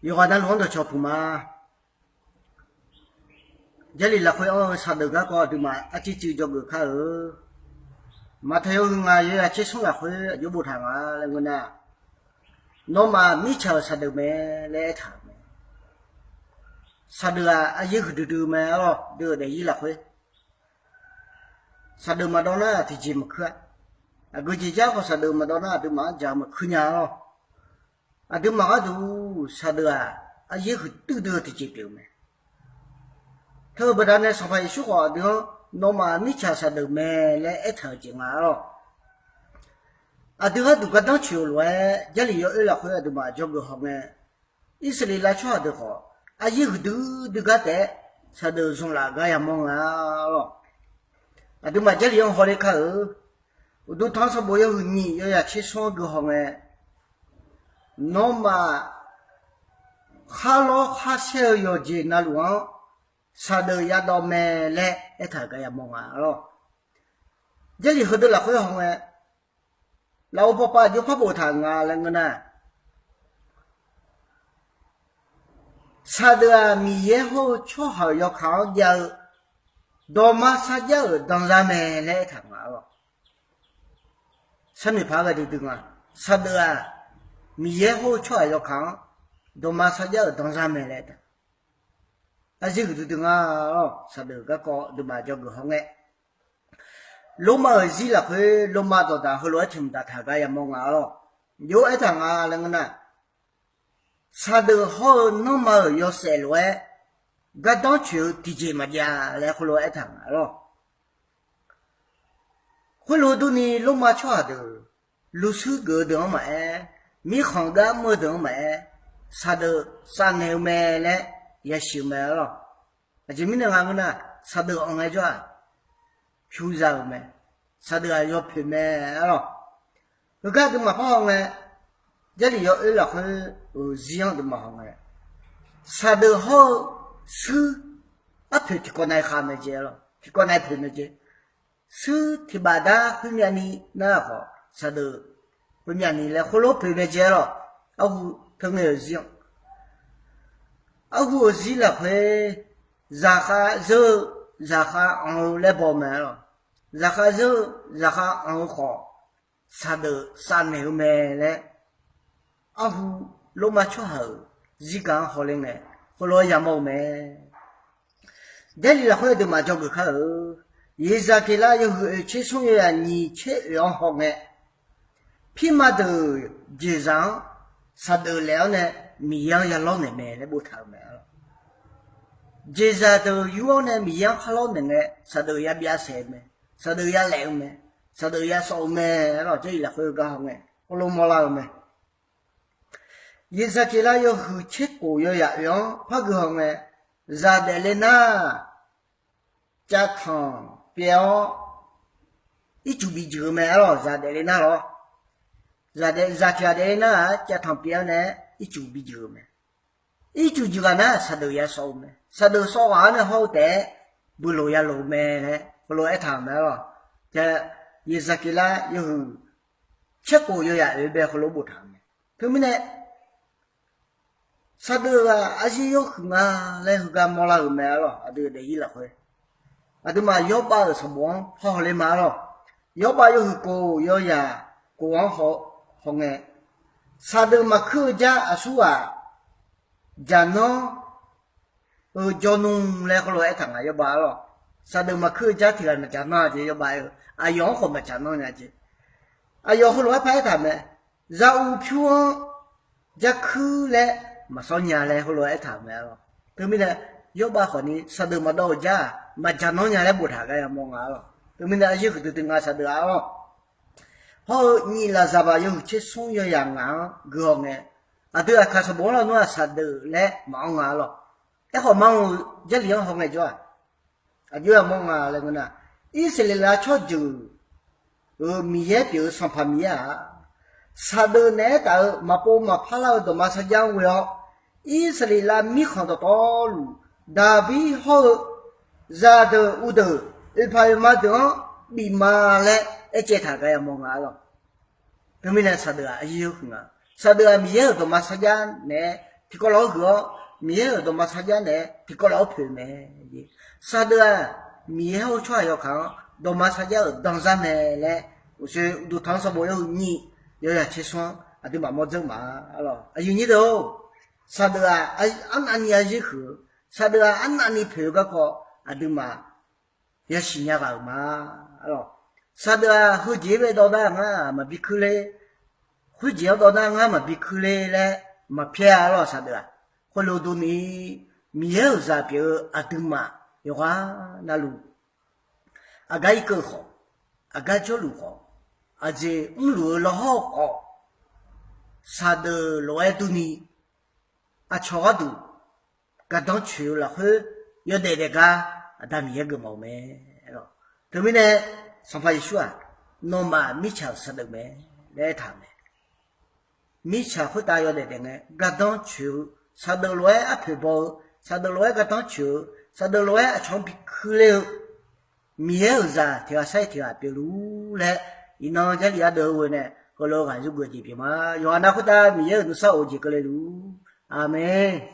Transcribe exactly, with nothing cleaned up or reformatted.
Yawqghaq navluf-anr dawqcawq puq ma. Jarlif lafkhoer anr-eu saqdeuq garkawv aqduimaf arcuiv cuiv dzawgeuf kar-eu. Maqtaq yawhuiq ngaq yawzaq tsersmr lafkhoer aqjox boftaq nga laer ngeur nar, nawmaf mirtsaq-euq saqdeuq mae laer aertaq-euq mae. Saqdeuq-aq aryaer huiqdui dui mae arlawr, dui-euq daefzir lafkhoer. Saqdeuq maqdawv nar tiqjeq maqkuir-a. Aqgeu jeq jar khawf saqdeuq maqdawv nar aqduimaf-anr dzaq-eu maqkuir nya arlawr. Aqduimaf gharduq saqdeuq-aq aryaer huiqdui dui-eu tiqjeq pyeuf-eu mae. Teu-eu baqdanae Sanqpaq Yeqsur khawf aqdui-anr nawmaf mirtsaq saqdeuq mae laer aertaq-euq jeq nga arlawr. Aqdui gharduq gardanr coeq-eu lof-aer Jarlif yawoer lafkhoer aqduimaf dzawgeuf hawngae, Irsaqleqlav tsawrhaq deuq khawf aryaer huiqdui dui gar taef-aer saqdeuq zanqlaf gar yamawr nga arlawr. Aqduimaf Jarlif-anr hawler kar-eu. Uqduq tanq sanqbof yawhuiq nyiq yawzaq tsersmr-anr gui hawngae, nawmaf kharlawr kharsaer-eu yawqjeq navluf-anr saqdeuq yadawv mae laer aertaq-euq gar yamawr nga arlawr. Jarlif heudeuq lafkhoer hawngae, lafov pawpav aqjox par boftaq-euq nga laer ngeur nar, saqdeuq-aq Miqyaer hawr-eu tsawrhaq-euq yawkaq-anr jav-eu dawqma sarjax-euq danzar mae laer aertaq nga arlawr. Sharnoeq paq-aer ghae duidui nga. Saqdeuq-aq Miqyaer hawr-eu tsawrhaq yawkaq-anr dawqma sarjax-euq danzar mae laer aertaq. Aryaer huiqdui dui nga arlawr. Saqdeuq garkawv aqduimaf dzawgeuf hawngae, Lormav-euq zir lafkhoer Lormav dawqdaq heulof-aer tiq mqdaq taq gar yamawr nga arlawr. Yawr aertaq nga laer ngeur nar, saqdeuq hawr-eu nanrma-euq yawshaef lof-aer gardanr coeq-eu tiqjeq maqjav laer khoerlof-aer aertaq nga arlawr. Khoerlof durni Lormav tsawrhaq deuq, luvshuir geuf-eu deuq-anr maqaer, mirkhanq gar mr-eu deuq-anr maqaer, saqdeuq shavnaeq-eu mae laer yasiq-eu mae arlawr. Aqjeq mirnae nga ngeur nar, saqdeuq anq ngaejawr-aq, pyur za-euq mae. Saqdeuq-aq yawpoeq mae arlawr. Heugar aqduimaf par hawngae, Jarlif yawoer lafkhoer-euq zir-anr aqduimaf hawngae, saqdeuq hawr-eu shuir arpoeq tiqkawv nav-aer khav mae jeq arlawr. Tiqkawv nav-aer poeq mae jeq. Shuir tiq baf dar khoermyav ni nar khawf saqdeuq khoermyav ni laer khoerlof poeq mae jeq arlawr. Arhu teungae-euq zir-anr, arhu-euq zir lafkhoer zaqkhav zeur-eu, zaqkhav anq-eu laer baw mae arlawr. Zaqkhav zeur-eu, zaqkhav anq-eu khawf saqdeuq shavnaeq-eu mae laer, arhu Lormav tsawrhaq-euq zirgaq-anr hawler ngae, khoerlof-aer yamawr-eu mae. Jarlif lafkhoer aqduimaf dzawgeuf kar-eu. Yeqzaqgeqlav yawhuiq oeq tsersmr yawzaq nyiq tser oeq-anr hawngae, pirma deuq jeqzaq-anr saqdeuq laef-awr nae Miqyaer-anr yalawr naeq mae laer boftaq-euq mae. Jeqzaq deuq yur-awr nae Miqyaer-anr kharlawr naeq ngae, saqdeuq yabyav saeq-eu mae, saqdeuq yalaef-eu mae, saqdeuq yasawf-eu mae arlawr. Jarlif lafkhoer gar hawngae, khoerlof mawrlar-eu mae. Yeqzaqgeqlav yawhuiq tser khof yawzaq oeq-anr par gui hawngae, zaqdaef le nar cavtanq pyaev-awr ircuf bijuif-eu mae arlawr. Zaqdaef le nar lawr, zaqdaef zaqtiq ghaq daef le nar-aq cavtanq pyaev-awr nae ircuf bijuif-eu mae. Ircuf juif ghaq nar saqdeuq yasawf-eu mae. Saqdeuq sawf ghaq-anr nae hawr-eu taef-aer builoq yaloq-eu mae laer khoerlof aertaq-euq mae arlawr. Yeqzaqgeqlav yawhuiq tser khof yawzaq oeq bae khoerlof boftaq-euq mae. Teumirnae saqdeuq-aq aryir yawhuiq nga laer heugar mawrlar-euq mae arlawr. Aqdui daefzir lafkhoer aqduimaf Yawrbav-euq sanqbof-anr par hawler ma arlawr. Yawrbav yawhuiq khof yawzaq khof-anr hawngae, saqdeuq maqkuir-eu jar aqsurghaq jaqnanr-eu jawrnmr laer khoerlof aertaq nga Yawrbav arlawr. Saqdeuq maqkuir-eu jar tiq ghaq maqjaqnanr-a jeq Yawrbav aer-eu, aqyawf-anr khawf maqjaqnanr nya jeq. Aqyawf heulof-aer par aertaq mae, za uv pyur-anr jar kuir laer maqsawr nya laer heulof-aer aertaq-euq mae arlawr. Teumirnae Yawrbav khawfni saqdeuq maqdawv-euq jar-aq maqjaqnanr nya laer boftaq gar yamawr nga arlawr. Teumirnae aryir huiqdui dui nga saqdeuq arlawr. Hawr-eu nyiq lafzaqbaq yawhuiq tser smr yawzaq ngaq-anr gui hawngae, aqdui aqkaq sanqbof-anr lawnmr-aq saqdeuq laer maqanr nga arlawr. Aerkhawf maqanr-eu Jarlif-anr hawngae jawr-aq, aqjox yamawr nga laer ngeur nar, Irsaqleqlav tsawrjeuq-euq Miqyaer pyeuf-eu Sanqpaq Miqyaer-aq, saqdeuq naeq-aer taf-eu maqpov maqpar lar-eu dawqma sarjax-anr ghoe-awr, Irsaqleqlav mirkhanq dawqtawvluf Daqbir hawr-eu zaqdeuq uqdeuq oeqpaq oeqma deuq-anr bif ma laer aercaev taq gar yamawr nga arlawr. Teumirnae saqdeuq-aq aryir yawhuiq nga. Saqdeuq-aq Miqyaer-euq dawqma sarjax naeq-aer tiqkawv laf-anr huiq-awr, Miqyaer-euq dawqma sarjax naeq-aer tiqkawv laf-anr poeq mae. Saqdeuf-aq, Miqyaer hawr-eu tsawrhaq yawkaq-anr dawqma sarjax-euq danzar mae laer, uqshoe uqduq tanq-anr sanqbof yawhuiq nyiq, yawzaq tser smr-anr aqduimaf mawr dzeur ma. Aqyuif nyir deuq-or, saqdeuf-aq, arnavni arzer huiq-eu, saqdeuf-aq, arnavni poeq-eu garkawv aqduimaf yasiq nya ghaq-euq ma. Saqdeuf-aq, heujeq-aer bae dawv nar ngar maqbi kuir ler, khoerjeq-anr dawv nar ngar maqbi kuir ler laer maqpyaer-a lawr. Saqdeuf-aq, khoerlof durni, Miqyaer-euq zaq pyeuf-eu aqduimaf yawqghaq navluf, aqgar irkeuv khawf, aqgar jawrluf khawf, aqjeq mrluf-eu lawhawr-eu khawf, saqdeuf lof-aer durni, aqcawq gharduq gardanr coeq-eu lafkhoer yawdaef daef gar Aqda Miqyaer geufmawf-eu mae. Teumirnae Sanqpaq Yeqsur-aq, nawmaf mirtsaq-euq saqdeuf mae laer aertaq-euq mae. Mirtsaq khoertav yawdaef daef ngae gardanr coeq-eu, saqdeuf lof-aer arpoeq baw-eu, saqdeuf lof-aer gardanr coeq-eu, saqdeuf lof-aer aqcawq-anr bi kuir ler-eu, Miqyaer-euq zaq tiq ghaq sar-iq tiq ghaq pyeufluf-ur laer, iqnan Jarlif ardeuv-eu ghoe nae heulof-eu ghaq yurgeuf jeq pyeuf ma. Yawqha nav khoertav Miqyaer-euq nuisar of-eu jeq keuvle luf-ur. Aqmeq.